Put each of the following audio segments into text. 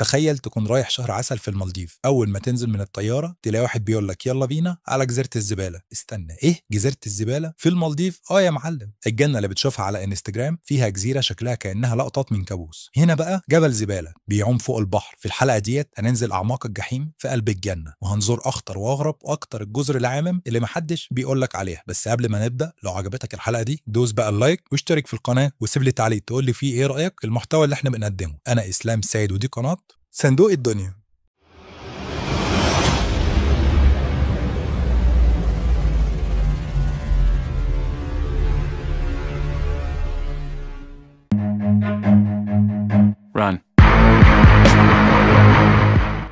تخيل تكون رايح شهر عسل في المالديف، اول ما تنزل من الطيارة تلاقي واحد بيقول لك يلا بينا على جزيرة الزبالة. استنى، ايه جزيرة الزبالة في المالديف؟ اه يا معلم، الجنة اللي بتشوفها على انستجرام فيها جزيرة شكلها كانها لقطات من كابوس. هنا بقى جبل زبالة بيعوم فوق البحر. في الحلقة ديت هننزل اعماق الجحيم في قلب الجنة، وهنزور اخطر واغرب واكتر الجزر العامم اللي محدش بيقول لك عليها. بس قبل ما نبدا، لو عجبتك الحلقة دي دوس بقى ال like واشترك في القناة وسيب لي تعليق تقول لي فيه ايه رايك في المحتوى اللي احنا بنقدمه. انا اسلام سيد ودي قناة صندوق الدنيا. Run.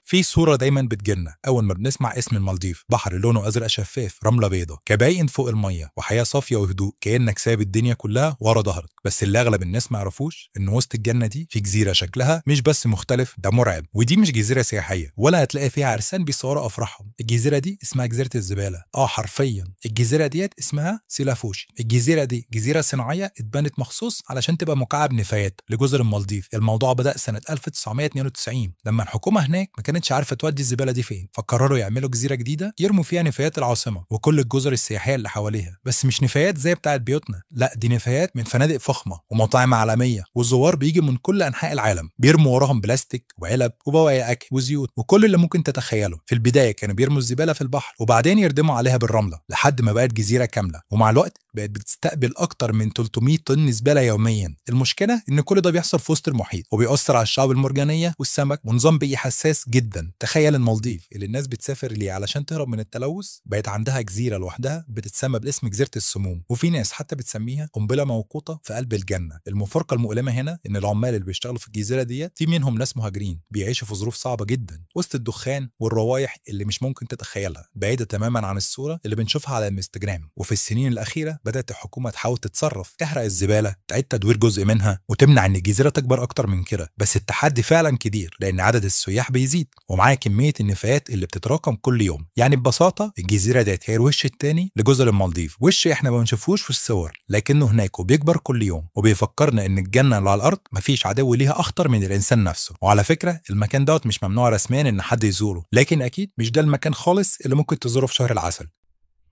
في صورة دايما بتجيلنا أول ما بنسمع اسم المالديف، بحر لونه أزرق شفاف، رملة بيضة، كباين فوق المية، وحياة صافية وهدوء، كأنك سايب الدنيا كلها ورا ظهرك. بس اللي أغلب الناس ما يعرفوش إن وسط الجنة دي في جزيرة شكلها مش بس مختلف، ده مرعب. ودي مش جزيرة سياحية ولا هتلاقي فيها عرسان بيصوروا أفراحهم. الجزيرة دي اسمها جزيرة الزبالة. حرفيا الجزيرة ديت اسمها سيلافوشي. الجزيرة دي جزيرة صناعية اتبنت مخصوص علشان تبقى مكعب نفايات لجزر المالديف. الموضوع بدأ سنة 1992 لما الحكومة هناك ما كانتش عارفه تودي الزبالة دي فين، فقرروا يعملوا جزيرة جديدة يرموا فيها نفايات العاصمة وكل الجزر السياحية اللي حواليها. بس مش نفايات زي بتاعه بيوتنا، لا، دي نفايات من فنادق فخمة ومطاعم عالمية، والزوار بيجي من كل انحاء العالم بيرموا وراهم بلاستيك وعلب وبواقي اكل وزيوت وكل اللي ممكن تتخيله. في البداية كانوا بيرموا الزبالة في البحر وبعدين يردموا عليها بالرمله لحد ما بقت جزيرة كاملة، ومع الوقت بقت بتستقبل اكتر من 300 طن زبالة يوميا. المشكلة ان كل ده بيحصل في وسط المحيط وبيأثر على الشعاب المرجانيه والسمك ونظام بيئي حساس جدا. تخيل المالديف اللي الناس بتسافر ليه علشان تهرب من التلوث بقت عندها جزيرة لوحدها بتتسمى باسم جزيرة السموم، وفي ناس حتى بتسميها قنبلة موقوته في قلب الجنة. المفارقة المؤلمة هنا ان العمال اللي بيشتغلوا في الجزيرة ديت في منهم ناس مهاجرين بيعيشوا في ظروف صعبة جدا وسط الدخان والروايح اللي مش ممكن تتخيلها، بعيدة تماما عن الصورة اللي بنشوفها على الانستجرام. وفي السنين الاخيرة بدات الحكومة تحاول تتصرف، تحرق الزبالة، تعيد تدوير جزء منها، وتمنع ان الجزيرة تكبر اكتر من كده. بس التحدي فعلا كبير لان عدد السياح بيزيد ومعاه كمية النفايات اللي بتتراكم كل يوم. يعني ببساطة الجزيرة ديت هي الوش الثاني لجزر المالديف، وش احنا ما بنشوفوش في الصور لكنه هناك وبيكبر كل يوم، وبيفكرنا ان الجنة اللي على الارض مفيش عدو ليها اخطر من الانسان نفسه. وعلى فكرة المكان دوت مش ممنوع رسميا ان حد يزوره، لكن اكيد مش ده المكان خالص اللي ممكن تزوره في شهر العسل.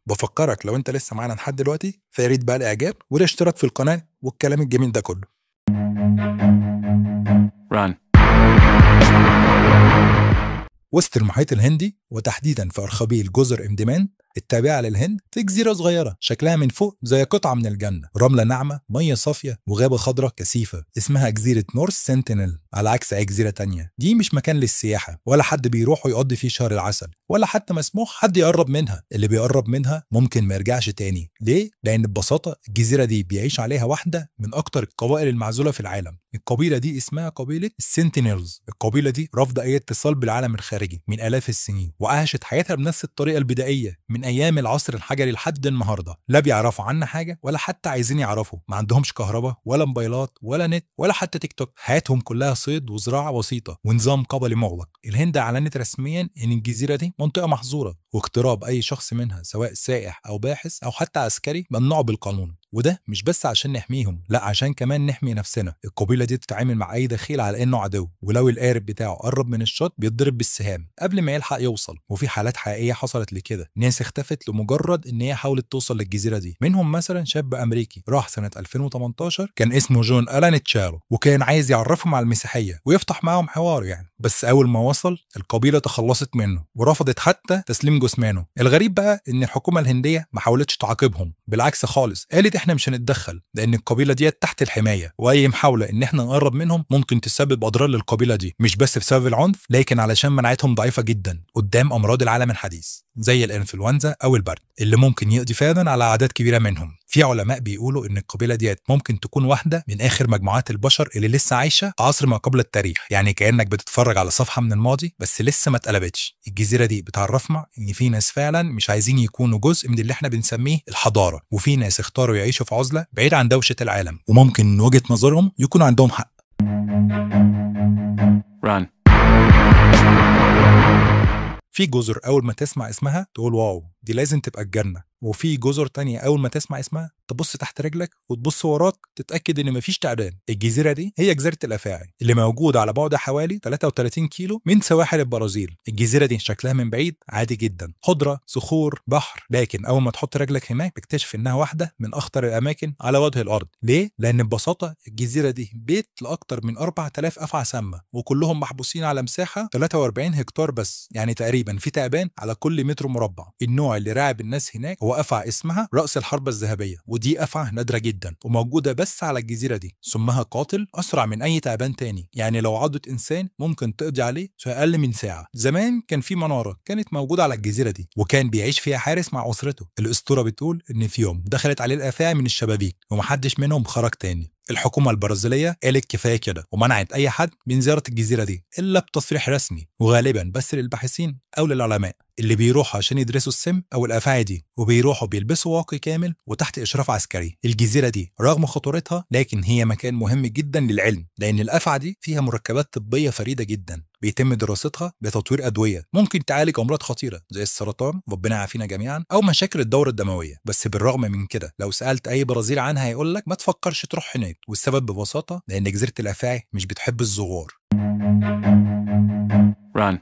بفكرك لو انت لسه معانا لحد دلوقتي فياريت بقى الاعجاب والاشتراك في القناة والكلام الجميل ده كله. Run. وسط المحيط الهندي وتحديدا في أرخبيل جزر اندمان التابعة للهند في جزيرة صغيرة شكلها من فوق زي قطعة من الجنة، رملة ناعمة، مية صافية، وغابة خضراء كثيفة، اسمها جزيرة نورث سنتينل. على عكس أي جزيرة تانية، دي مش مكان للسياحة ولا حد بيروح ويقضي فيه شهر العسل ولا حتى مسموح حد يقرب منها. اللي بيقرب منها ممكن ما يرجعش تاني. ليه؟ لأن ببساطة الجزيرة دي بيعيش عليها واحدة من أكتر القبائل المعزولة في العالم. القبيلة دي اسمها قبيلة السنتينيلز. القبيلة دي رافضة أي اتصال بالعالم الخارجي من آلاف السنين، وعاشت حياتها بنفس الطريقة البدائية من أيام العصر الحجري لحد النهاردة. لا بيعرفوا عنا حاجة ولا حتى عايزين يعرفوا، ما عندهمش كهرباء ولا موبايلات ولا نت ولا حتى تيك توك. حياتهم كلها صيد وزراعة بسيطة ونظام قبلي مغلق. الهند أعلنت رسميا إن الجزيرة دي منطقة محظورة، واقتراب أي شخص منها سواء سائح أو باحث أو حتى عسكري ممنوع بالقانون. وده مش بس عشان نحميهم، لا، عشان كمان نحمي نفسنا. القبيلة دي بتتعامل مع اي دخيل على انه عدو، ولو القارب بتاعه قرب من الشط بيتضرب بالسهام قبل ما يلحق يوصل. وفي حالات حقيقية حصلت لكده، ناس اختفت لمجرد ان هي حاولت توصل للجزيرة دي. منهم مثلا شاب امريكي راح سنة 2018 كان اسمه جون الان تشارو، وكان عايز يعرفهم على المسيحية ويفتح معاهم حوار يعني. بس اول ما وصل القبيلة تخلصت منه ورفضت حتى تسليم جثمانه. الغريب بقى ان الحكومة الهندية ما حاولتش تعاقبهم، بالعكس خالص، قالت احنا مش هنتدخل لان القبيلة دي تحت الحماية، واي محاولة ان احنا نقرب منهم ممكن تسبب اضرار للقبيلة دي، مش بس بسبب العنف لكن علشان مناعتهم ضعيفة جدا قدام امراض العالم الحديث زي الانفلونزا او البرد اللي ممكن يقضي فعلا على اعداد كبيرة منهم. في علماء بيقولوا ان القبيلة ديت ممكن تكون واحدة من اخر مجموعات البشر اللي لسه عايشه عصر ما قبل التاريخ، يعني كانك بتتفرج على صفحة من الماضي بس لسه ما اتقلبتش. الجزيرة دي بتعرفنا ان في ناس فعلا مش عايزين يكونوا جزء من اللي احنا بنسميه الحضارة، وفي ناس اختاروا يعيشوا في عزله بعيد عن دوشه العالم، وممكن من وجهه نظرهم يكون عندهم حق. Run. في جزر أول ما تسمع اسمها تقول واو، دي لازم تبقى الجنة، وفي جزر تانية أول ما تسمع اسمها تبص تحت رجلك وتبص وراك تتاكد ان مفيش تعبان. الجزيرة دي هي جزيرة الافاعي اللي موجودة على بعد حوالي 33 كيلو من سواحل البرازيل. الجزيرة دي شكلها من بعيد عادي جدا، خضرة، صخور، بحر، لكن اول ما تحط رجلك هناك تكتشف انها واحدة من اخطر الاماكن على وجه الارض. ليه؟ لان ببساطة الجزيرة دي بيت لاكثر من 4000 افعى سامة، وكلهم محبوسين على مساحة 43 هكتار بس، يعني تقريبا في تعبان على كل متر مربع. النوع اللي راعب الناس هناك هو افعى اسمها راس الحربة الذهبية، ودي افعى نادرة جدا وموجودة بس على الجزيرة دي. سمها قاتل اسرع من اي تعبان تاني، يعني لو عضت انسان ممكن تقضي عليه في اقل من ساعة. زمان كان في منارة كانت موجودة على الجزيرة دي، وكان بيعيش فيها حارس مع اسرته. الاسطورة بتقول ان في يوم دخلت عليه الافاعي من الشبابيك ومحدش منهم خرج تاني. الحكومة البرازيلية قالت كفاية كده ومنعت أي حد من زيارة الجزيرة دي إلا بتصريح رسمي، وغالبا بس للباحثين أو للعلماء اللي بيروحوا عشان يدرسوا السم أو الأفاعي دي، وبيروحوا بيلبسوا واقي كامل وتحت إشراف عسكري. الجزيرة دي رغم خطورتها لكن هي مكان مهم جدا للعلم، لأن الأفعى دي فيها مركبات طبية فريدة جدا بيتم دراستها بتطوير أدوية ممكن تعالج أمراض خطيرة زي السرطان، ربنا يعافينا جميعا، أو مشاكل الدورة الدموية. بس بالرغم من كده لو سألت أي برازيلي عنها هيقول لك ما تفكرش تروح هناك، والسبب ببساطة لأن جزيرة الأفاعي مش بتحب الزوار. Run.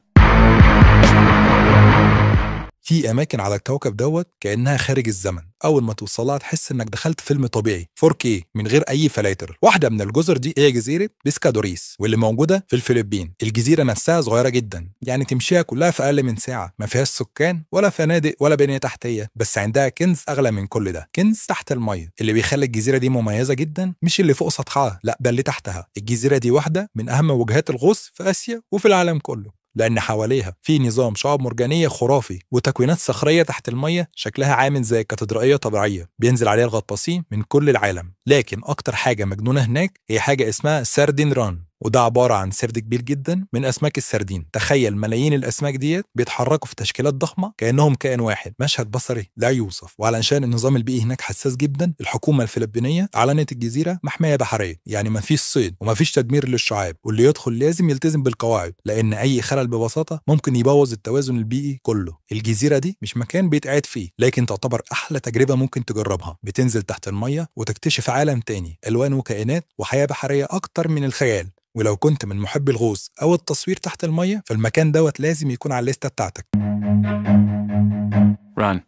في أماكن على الكوكب دوت كأنها خارج الزمن، أول ما توصلها تحس إنك دخلت فيلم طبيعي 4K من غير أي فلاتر. واحدة من الجزر دي هي جزيرة بيسكادوريس واللي موجودة في الفلبين. الجزيرة نفسها صغيرة جدا، يعني تمشيها كلها في أقل من ساعة، ما فيهاش سكان ولا فنادق ولا بنية تحتية، بس عندها كنز أغلى من كل ده، كنز تحت المية. اللي بيخلي الجزيرة دي مميزة جدا مش اللي فوق سطحها، لا ده اللي تحتها. الجزيرة دي واحدة من أهم وجهات الغوص في آسيا وفي العالم كله، لأن حواليها في نظام شعاب مرجانية خرافي وتكوينات صخرية تحت المية شكلها عامل زي كاتدرائية طبيعية بينزل عليها الغطاسين من كل العالم. لكن أكتر حاجة مجنونة هناك هي حاجة اسمها sardine run، وده عبارة عن سرد كبير جدا من أسماك السردين. تخيل ملايين الأسماك ديت بيتحركوا في تشكيلات ضخمة كأنهم كائن واحد، مشهد بصري لا يوصف. وعلشان النظام البيئي هناك حساس جدا، الحكومة الفلبينية أعلنت الجزيرة محمية بحرية، يعني مفيش صيد ومفيش تدمير للشعاب، واللي يدخل لازم يلتزم بالقواعد، لأن أي خلل ببساطة ممكن يبوظ التوازن البيئي كله. الجزيرة دي مش مكان بيتقعد فيه، لكن تعتبر أحلى تجربة ممكن تجربها. بتنزل تحت المية وتكتشف عالم تاني، ألوان وكائنات وحياة بحرية أكتر من الخيال. ولو كنت من محبي الغوص أو التصوير تحت المية فالمكان دوت لازم يكون على الليستة بتاعتك. Run.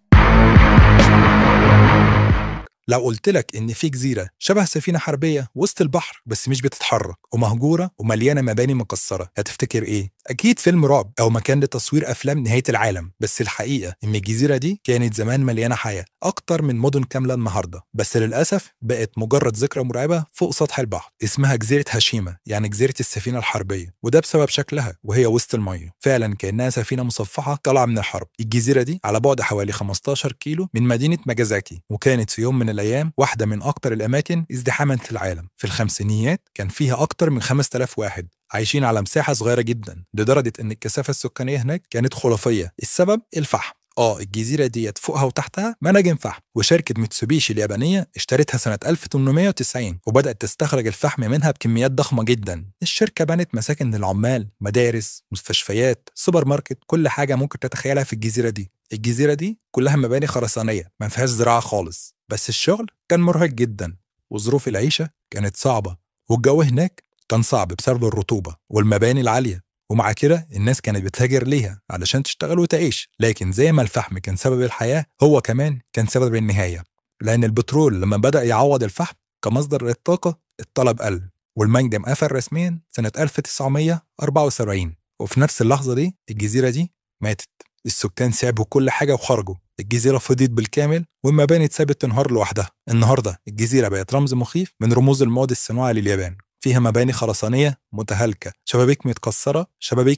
لو قلت لك إن في جزيرة شبه سفينة حربية وسط البحر بس مش بتتحرك ومهجورة ومليانة مباني مكسرة، هتفتكر إيه؟ أكيد فيلم رعب أو مكان لتصوير أفلام نهاية العالم. بس الحقيقة إن الجزيرة دي كانت زمان مليانة حياة أكتر من مدن كاملة النهاردة، بس للأسف بقت مجرد ذكرى مرعبة فوق سطح البحر. اسمها جزيرة هاشيما، يعني جزيرة السفينة الحربية، وده بسبب شكلها وهي وسط المية، فعلا كأنها سفينة مصفحة طالعة من الحرب. الجزيرة دي على بعد حوالي 15 كيلو من مدينة ماجازاكي، وكانت في يوم من الأيام واحدة من أكتر الأماكن ازدحاما في العالم. في الخمسينيات كان فيها أكتر من 5000 واحد عايشين على مساحة صغيرة جدا، لدرجة إن الكثافة السكانية هناك كانت خرافية. السبب الفحم. الجزيرة ديت فوقها وتحتها مناجم فحم، وشركة ميتسوبيشي اليابانية اشترتها سنة 1890 وبدأت تستخرج الفحم منها بكميات ضخمة جدا. الشركة بنت مساكن للعمال، مدارس، مستشفيات، سوبر ماركت، كل حاجة ممكن تتخيلها في الجزيرة دي. الجزيرة دي كلها مباني خرسانية ما فيهاش زراعة خالص، بس الشغل كان مرهق جدا وظروف العيشة كانت صعبة، والجو هناك كان صعب بسبب الرطوبة والمباني العالية، ومع كده الناس كانت بتهاجر ليها علشان تشتغل وتعيش. لكن زي ما الفحم كان سبب الحياة، هو كمان كان سبب النهاية، لأن البترول لما بدأ يعوض الفحم كمصدر للطاقة الطلب قل، والمنجم قفل رسميا سنة 1974. وفي نفس اللحظة دي الجزيرة دي ماتت، السكان سابوا كل حاجة وخرجوا، الجزيرة فضيت بالكامل والمباني اتسابت تنهار لوحدها. النهاردة الجزيرة بقت رمز مخيف من رموز الماضي الصناعي لليابان، فيها مباني خرسانية متهالكة، شبابيك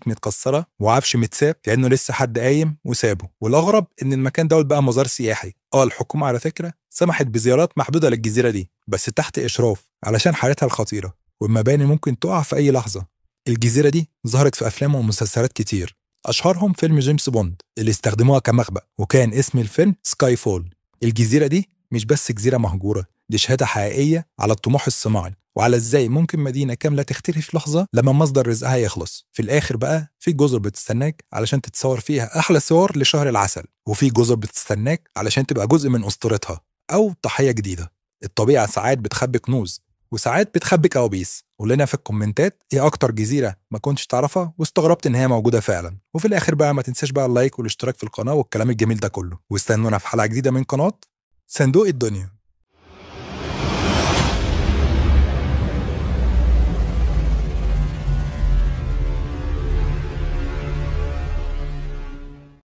متكسرة وعفش متساب كأنه لسه حد قايم وسابه. والأغرب إن المكان دوت بقى مزار سياحي. الحكومة على فكرة سمحت بزيارات محدودة للجزيرة دي، بس تحت إشراف علشان حالتها الخطيرة والمباني ممكن تقع في أي لحظة. الجزيرة دي ظهرت في أفلام ومسلسلات كتير، أشهرهم فيلم جيمس بوند اللي استخدموها كمخبأ، وكان اسم الفيلم Skyfall. الجزيرة دي مش بس جزيرة مهجورة، دي شهادة حقيقية على الطموح الصناعي وعلى ازاي ممكن مدينة كاملة تختفي في لحظة لما مصدر رزقها يخلص. في الآخر بقى في جزر بتستناك علشان تتصور فيها أحلى صور لشهر العسل، وفي جزر بتستناك علشان تبقى جزء من أسطورتها. أو ضحية جديدة. الطبيعة ساعات بتخبي كنوز وساعات بتخبي كوابيس. قول لنا في الكومنتات ايه اكتر جزيرة ما كنتش تعرفها واستغربت ان هي موجودة فعلا. وفي الاخر بقى ما تنساش بقى ال like والاشتراك في القناة والكلام الجميل ده كله، واستنونا في حلقة جديدة من قناة صندوق الدنيا.